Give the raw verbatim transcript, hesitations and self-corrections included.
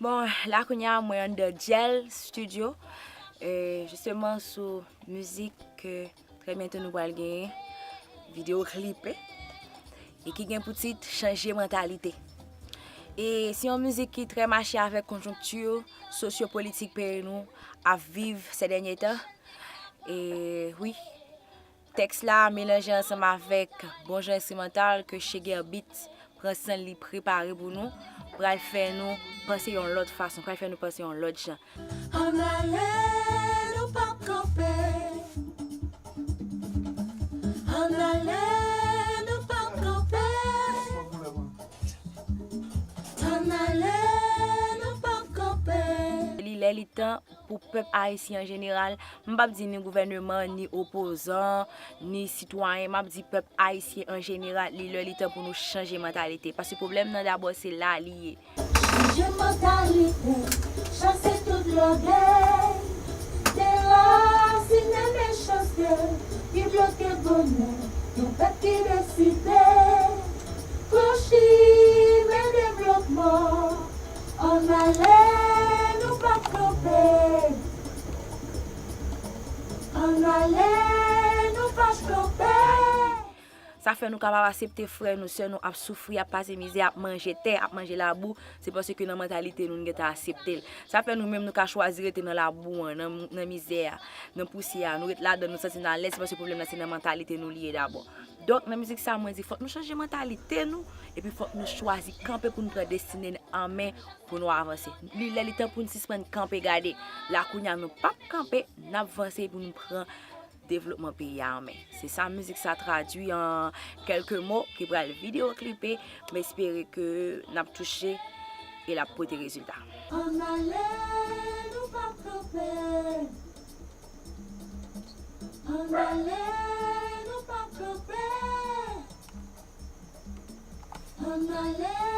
Bon, la kounye a mwen anndan Djel Studio. E, jisteman sou mizik ke trè byento nou pral genyen videyo klipe. E ki gen pou tit Chanje Mantalite. E se yon mizik ki trè mache avèk konjonkti sosyopolitik peyi nou ap viv sè dènye tan. E wi, tèks la melanje ansanm avèk bon jan enstrimantal ke Cheger Beat pran san li prepare pou nou, pral fè nou panse yon lòt fason, pral fè nou panse yon lòt jan. Ann ale, nou p ap kanpe. Ann ale, nou p ap kanpe. Ann ale, nou p ap kanpe. Li lè li tan pou pèp ayisyen an jeneral, m p ap di ni gouvèneman, ni opozan, ni sitwayen, m ap di pèp ayisyen an jeneral, li lè li tan pou nou chanje mantalite. Paske pwoblèm nan dabò se la li ye. Chanje mantalite, chase tout lògèy, derasinen mechanste ki bloke bonè yon pèp ki deside pran chimen devlopman. Ann ale, nou p ap kanpe. Ann ale, nou p ap kanpe. Sa fè nou kapab aksepte frè nou, sè nou ap soufri, ap pase mizè, ap manje tè, ap manje labou. Se paske nan mantalite nou, nou gentan aksepte l. Sa fè nou menm nou ka chwazi rete nan labou an, nan, nan mizè a, nan pousyè a. Nou ret ladan, nou santi n alèz, se paske pwoblèm nan se nan mantalite nou li ye dabò. Donk, nan mizik sa, mwen di fòk nou chanje mantalite nou, epi fòk nou chwazi kanpe pou nou pran destine n an men pou nou avanse. Li lè li tan pou nou sispann kanpe gade. La kounye a nou p ap kanpe, n ap vanse pou nou pran devlopman peyi a an men. Se sa mizik sa tradui an kèlke mo ki pral videyo klipe. M espere ke n ap touche e l ap pote rezilta. Ann ale, nou p ap kanpe. Ann ale, nou p ap kanpe. Ann ale.